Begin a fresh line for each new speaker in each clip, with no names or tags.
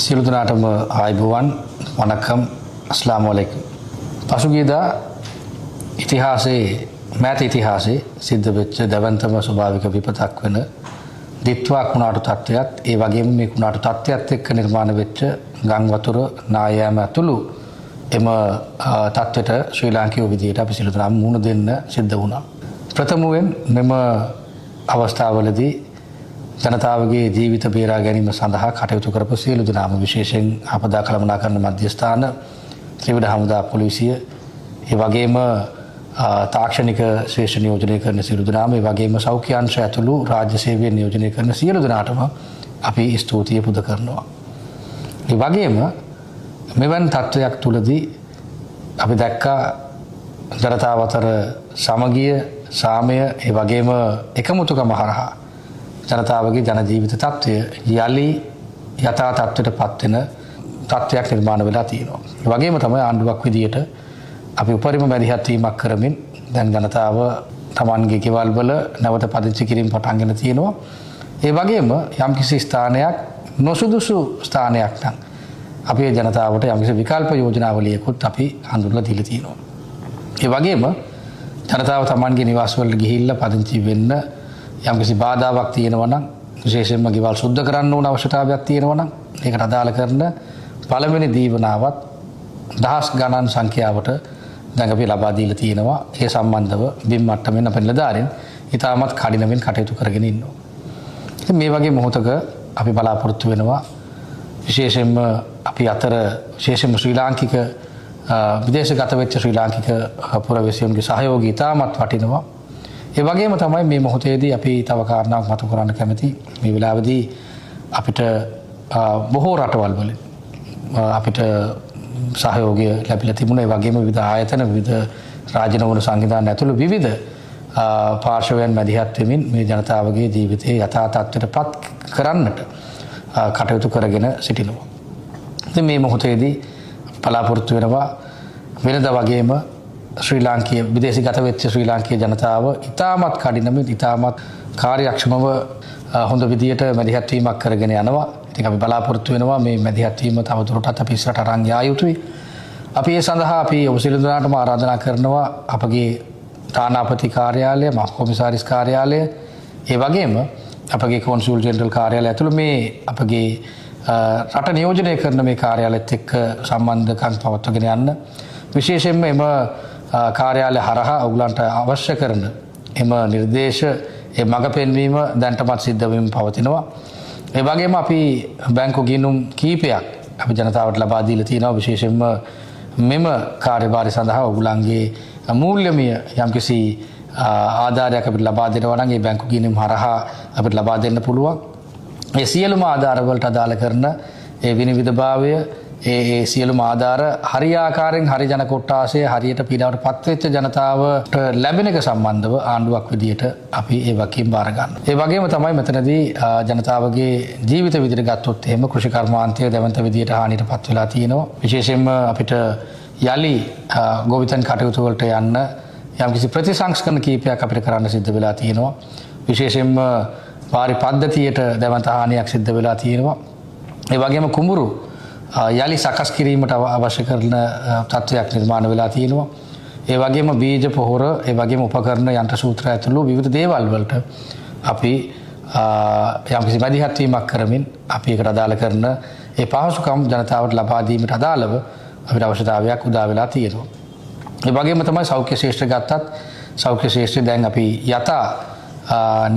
සියලු දෙනාටම ආයුබෝවන්, වණක්කම්, අස්ලාමු අලයිකුම්. පසුගියදා ඉතිහාසයේ, මෑත ඉතිහාසයේ සිද්ධ වෙච්ච දැවැන්තම ස්වභාවික විපතක් වෙන දිත්වා කුණාටු තත්ත්වයත්, ඒ වගේම මේ කුණාටු තත්ත්වයත් එක්ක නිර්මාණ වෙච්ච ගම් වතුර නා යෑම ඇතුළු එම තත්ත්වයට ශ්‍රී ලාංකිකයෝ විදියට අපි සියලු දෙනාම මුහුණ දෙන්න සිද්ධ වුණා. ප්‍රථමයෙන් මෙම අවස්ථාවලදී ජනතාවගේ ජීවිත බේරා ගැනීම සඳහා කටයුතු කරපු සියලු දෙනාම, විශේෂයෙන් ආපදා කළමනාකරණ මධ්‍යස්ථාන, ත්‍රිවිධ හමුදා පොලිසිය, ඒ වගේම තාක්ෂණික ශ්‍රේෂ්ඨ නියෝජනය කරන සියලු දෙනාම, ඒ වගේම සෞඛ්‍ය අංශ ඇතුළු රාජ්‍ය සේවය නියෝජනය කරන සියලු දෙනාටම අපි ස්තුතිය පුද කරනවා. ඒ වගේම මෙවන් තත්ත්වයක් තුලදී අපි දැක්කා ජනතාව අතර සමගිය, සාමය, ඒ වගේම එකමුතුකම හරහා ජනතාවගේ ජන ජීවිත තත්ත්වය යලි යථා තත්ත්වයට පත් වෙන තත්ත්වයක් නිර්මාණ වෙලා තියෙනවා. ඒ වගේම තමයි ආණ්ඩුවක් විදියට අපි උපරිම මැදිහත් වීමක් කරමින් දැන් ජනතාව තමන්ගේ ගෙවල් වල නැවත පදිංචි කිරීම පටන්ගෙන තියෙනවා. ඒ වගේම යම්කිසි ස්ථානයක් නොසුදුසු ස්ථානයක් නම් අපි ඒ ජනතාවට යම්කිසි විකල්ප යෝජනාවලියකුත් අපි හඳුන්වලා දීලා තියෙනවා. ඒ වගේම ජනතාව තමන්ගේ නිවාස වලට ගිහිල්ලා පදිංචි වෙන්න යම්කිසි බාධාවක් තියෙනවා නම්, විශේෂයෙන්ම ගෙවල් සුද්ධ කරන්න ඕන අවශ්‍යතාවයක් තියෙනවා නම්, ඒකට අදාළ කරන පළවෙනි දීවනාවත් දහස් ගණන් සංඛ්‍යාවට දැන් අපි ලබා දීලා තියෙනවා. ඒ සම්බන්ධව බිම් මට්ටමින් අපේ නිලධාරීන් ඉතාමත් කඩිනමින් කටයුතු කරගෙන ඉන්නවා. ඉතින් මේ වගේ මොහොතක අපි බලාපොරොත්තු වෙනවා විශේෂයෙන්ම අපි අතර විශේෂයෙන්ම ශ්‍රී ලාංකික විදේශගත වෙච්ච ශ්‍රී ලාංකික පුරවැසියන්ගේ සහයෝගය ඉතාමත් වටිනවා. ඒ වගේම තමයි මේ මොහොතේදී අපි තව කාරණාවක් මතු කරන්න කැමති. මේ වෙලාවේදී අපිට බොහෝ රටවල් වලින් අපිට සහයෝගය ලැබිලා තිබුණා. ඒ වගේම විවිධ ආයතන, විවිධ රාජ්‍ය නොවන සංවිධාන ඇතුළු විවිධ පාර්ශවයන් මැදිහත් වෙමින් මේ ජනතාවගේ ජීවිතයේ යථා තත්ත්වයට පත් කරන්නට කටයුතු කරගෙන සිටිනවා. ඉතින් මේ මොහොතේදී බලාපොරොත්තු වෙනවා වෙනදා වගේම ශ්‍රී ලාංකීය විදේශගත වෙච්ච ශ්‍රී ලාංකීය ජනතාව ඉතාමත් කඩිනමින්, ඉතාමත් කාර්යක්ෂමව, හොඳ විදියට මැදිහත් වීමක් කරගෙන යනවා. ඉතින් අපි බලාපොරොත්තු වෙනවා මේ මැදිහත් වීම තව දුරටත් අපි ඉස්සරහට අරන් යා යුතුයි. අපි ඒ සඳහා අපි ඔබ සියලු දෙනාටම ආරාධනා කරනවා අපගේ තානාපති කාර්යාලය, මහ කොමිසාරිස් කාර්යාලය, ඒ වගේම අපගේ කොන්සුල් ජෙනරල් කාර්යාලය ඇතුළු මේ අපගේ රට නියෝජනය කරන මේ කාර්යාලයත් එක්ක සම්බන්ධකම් පවත්වාගෙන යන්න. විශේෂයෙන්ම එම කාර්යාලය හරහා ඔයගලන්ට අවශ්‍ය කරන එම නිර්දේශ, ඒ මඟ පෙන්වීම දැනටමත් සිද්ධ වෙමින් පවතිනවා. ඒ වගේම අපි බැංකු ගිණුම් කීපයක් අපි ජනතාවට ලබා දීලා තියෙනවා, විශේෂයෙන්ම මෙම කාර්යභාරය සඳහා ඔයගලන්ගේ මූල්‍යමය යම්කිසි ආධාරයක් අපිට ලබා දෙනවා නම් ඒ බැංකු ගිණුම් හරහා අපිට ලබා දෙන්න පුළුවන්. ඒ සියලුම ආධාර වලට අදාළ කරන ඒ විනිවිදභාවය, ඒ ඒ සියලුම ආධාර හරියාකාරයෙන් හරි ජන කොට්ටාසය, හරියට පීඩාවට පත්වෙච්ච ජනතාවට ලැබෙන එක සම්බන්ධව ආණ්ඩුවක් විදියට අපි ඒ වගකීම් බාර ගන්නවා. ඒ වගේම තමයි මෙතනදී ජනතාවගේ ජීවිත විදියට ගත්තොත් එහෙම කෘෂි කර්මාන්තය දැවැන්ත විදියට හානියට පත් වෙලා තියෙනවා. විශේෂයෙන්ම අපිට යලි ගොවිතැන් කටයුතු වලට යන්න යම්කිසි ප්‍රතිසංස්කරණ කීපයක් අපිට කරන්න සිද්ධ වෙලා තියෙනවා. විශේෂයෙන්ම වාරි පද්ධතියට දැවැන්ත හානියක් සිද්ධ වෙලා තියෙනවා. ඒ වගේම කුඹුරු යලි සකස් කිරීමට අවශ්‍ය කරන තත්ත්වයක් නිර්මාණ වෙලා තියෙනවා. ඒ වගේම බීජ, පොහොර, ඒ වගේම උපකරණ, යන්ත්‍ර සූත්‍ර ඇතුළු විවිධ දේවල් වලට අපි යම්කිසි මැදිහත් වීමක් කරමින් අපි ඒකට අදාළ කරන ඒ පහසුකම් ජනතාවට ලබා දීමට අදාළව අපිට අවශ්‍යතාවයක් උදා වෙලා තියෙනවා. ඒ වගේම තමයි සෞඛ්‍ය ක්ෂේත්‍රය ගත්තත්, සෞඛ්‍ය ක්ෂේත්‍රය දැන් අපි යථා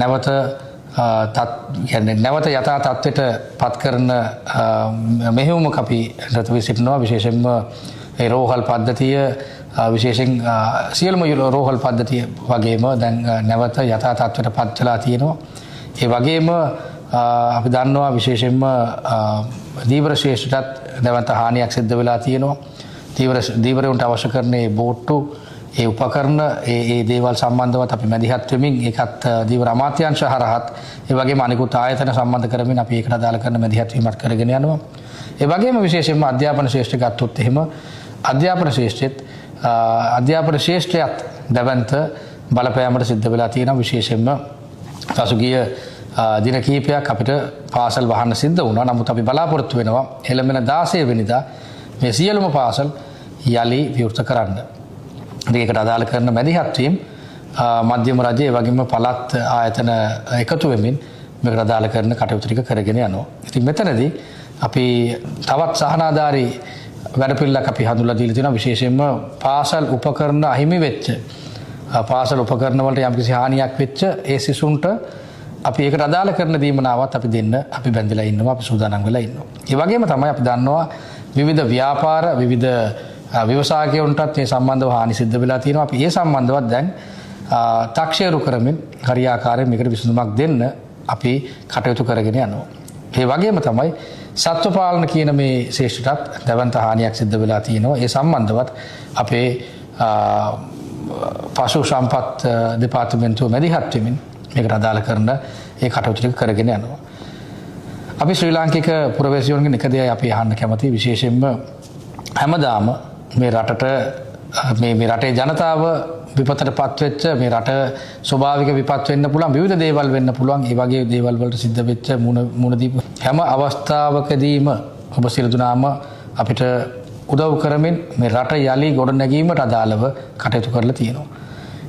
නැවත තත් කියන්නේ නැවත යථා තත්ත්වයට පත් කරන මෙහෙයුමක අපි රත වී සිටිනවා. විශේෂයෙන්ම ඒ රෝහල් පද්ධතිය, විශේෂයෙන් සියලුම රෝහල් පද්ධතිය වගේම දැන් නැවත යථා තත්ත්වයට පත් වෙලා තියෙනවා. ඒ වගේම අපි දන්නවා විශේෂයෙන්ම ධීවර ක්ෂේත්‍රයටත් දැවැන්ත හානියක් සිද්ධ වෙලා තියෙනවා. ධීවරයන්ට අවශ්‍ය කරන ඒ බෝට්ටු, ඒ උපකරණ, ඒ ඒ දේවල් සම්බන්ධවත් අපි මැදිහත් වෙමින් ඒකත් ධීවර අමාත්‍යාංශ හරහත්, ඒ වගේම අනිකුත් ආයතන සම්බන්ධ කරමින් අපි ඒකට අදාළ කරන මැදිහත් වීමක් කරගෙන යනවා. ඒ වගේම විශේෂයෙන්ම අධ්‍යාපන ක්ෂේත්‍රය ගත්තොත් එහෙම අධ්‍යාපන ක්ෂේත්‍රයත් දැවැන්ත බලපෑමට සිද්ධ වෙලා තියෙනවා. විශේෂයෙන්ම පසුගිය දින කිහිපයක් අපිට පාසල් වහන්න සිද්ධ වුණා. නමුත් අපි බලාපොරොත්තු වෙනවා එළඹෙන 16 වෙනිදා මේ සියලුම පාසල් යලි විවෘත කරන්න. ඉතින් ඒකට අදාළ කරන මැදිහත් වීම් මධ්‍යම රජය ඒ වගේම පළාත් ආයතන එකතු වෙමින් මේකට අදාළ කරන කටයුතු ටික කරගෙන යනවා. ඉතින් මෙතනදී අපි තවත් සහනාධාරී වැඩපිළිවෙලක් අපි හඳුන්වලා දීලා තියෙනවා. විශේෂයෙන්ම පාසල් උපකරණ අහිමි වෙච්ච, පාසල් උපකරණ වලට යම්කිසි හානියක් වෙච්ච ඒ සිසුන්ට අපි ඒකට අදාළ කරන දීමනාවත් අපි දෙන්න අපි බැඳිලා ඉන්නවා, අපි සූදානම් වෙලා ඉන්නවා. ඒ වගේම තමයි අපි දන්නවා විවිධ ව්‍යාපාර, විවිධ ව්‍යවසායකයන්ටත් මේ සම්බන්ධව හානි සිද්ධ වෙලා තියෙනවා. අපි ඒ සම්බන්ධවත් දැන් තක්සේරු කරමින් හරියාකාරයෙන් මේකට විසඳුමක් දෙන්න අපි කටයුතු කරගෙන යනවා. ඒ වගේම තමයි සත්ව පාලන කියන මේ ක්ෂේත්‍රයටත් දැවැන්ත හානියක් සිද්ධ වෙලා තියෙනවා. ඒ සම්බන්ධවත් අපේ පශු සම්පත් දෙපාර්තමේන්තුව මැදිහත් වෙමින් මේකට අදාළ කරන ඒ කටයුතු ටික කරගෙන යනවා. අපි ශ්‍රී ලාංකික පුරවැසියන්ගෙන් එක දෙයයි අපි අහන්න කැමති. විශේෂයෙන්ම හැමදාම මේ රටට මේ මේ රටේ ජනතාව විපතට පත්වෙච්ච, මේ රට ස්වභාවික විපත් වෙන්න පුළුවන්, විවිධ දේවල් වෙන්න පුළුවන්. ඒ වගේ දේවල් වලට සිද්ධ වෙච්ච මුණ මුණ දීපු හැම අවස්ථාවකදීම ඔබ සියලු දෙනාම අපිට උදව් කරමින් මේ රට යලි ගොඩ නැගීමට අදාළව කටයුතු කරලා තියෙනවා.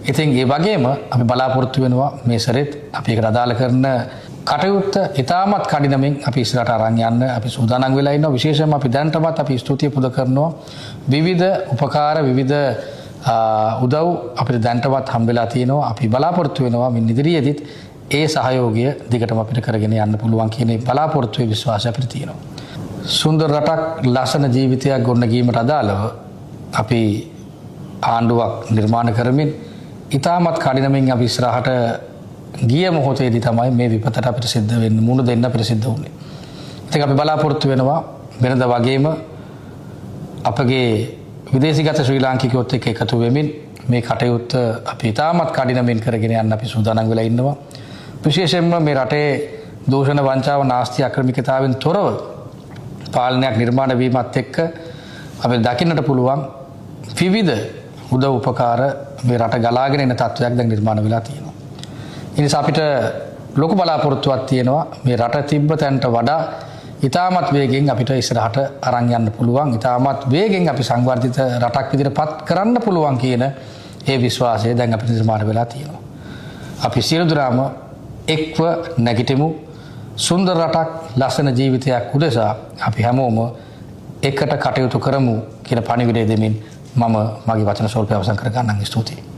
ඉතින් ඒ වගේම අපි බලාපොරොත්තු වෙනවා මේ සැරෙත් අපි ඒකට අදාළ කරන කටයුත්ත ඉතාමත් කඩිනමින් අපි ඉස්සරහට අරන් යන්න අපි සූදානම් වෙලා ඉන්නවා. විශේෂයෙන්ම අපි දැනටමත් අපි ස්තුතිය පුද කරනවා. විවිධ උපකාර, විවිධ උදව් අපිට දැනටමත් හම්බ වෙලා තියෙනවා. අපි බලාපොරොත්තු වෙනවා මින් ඉදිරියේදීත් ඒ සහයෝගය දිගටම අපිට කරගෙන යන්න පුළුවන් කියන බලාපොරොත්තුවේ විශ්වාසය අපිට තියෙනවා. සුන්දර රටක්, ලස්සන ජීවිතයක් ගොඩනැගීමට අදාළව අපි ආණ්ඩුවක් නිර්මාණ කරමින් ඉතාමත් කඩිනමින් අපි ඉස්සරහට ගිය මොහොතේදී තමයි මේ විපතට අපිට සිද්ධ වෙන්න මුහුණ දෙන්න අපිට සිද්ධ වුණේ. ඉතින් අපි බලාපොරොත්තු වෙනවා වෙනද වගේම අපගේ විදේශගත ශ්‍රී ලාංකිකයොත් එක්ක එකතු වෙමින් මේ කටයුත්ත අපි ඉතාමත් කඩිනමින් කරගෙන යන්න අපි සූදානම් වෙලා ඉන්නවා. විශේෂයෙන්ම මේ රටේ දූෂණ, වංචාව, නාස්ති, අක්‍රමිකතාවෙන් තොරව පාලනයක් නිර්මාණය වීමත් එක්ක අපි දකින්නට පුළුවන් විවිධ උදව් උපකාර මේ රට ගලාගෙන එන තත්ත්වයක් දැන් නිර්මාණය වෙලා තියෙනවා. ඒ නිසා අපිට ලොකු බලාපොරොත්තුවක් තියෙනවා මේ රට තිබ්බ තැනට වඩා ඉතාමත් වේගෙන් අපිට ඉස්සරහට අරන් යන්න පුළුවන්. ඉතාමත් වේගෙන් අපි සංවර්ධිත රටක් විදිහට පත් කරන්න පුළුවන් කියන ඒ විශ්වාසය දැන් අපිට නිර්මාණය වෙලා තියෙනවා. අපි සියලු දෙනාම එක්ව නැගිටිමු. සුන්දර රටක්, ලස්සන ජීවිතයක් උදෙසා අපි හැමෝම එකට කටයුතු කරමු කියන පණිවිඩය දෙමින් මම මගේ වචන ස්වල්පය අවසන් කර ගන්නම්. ස්තුතියි.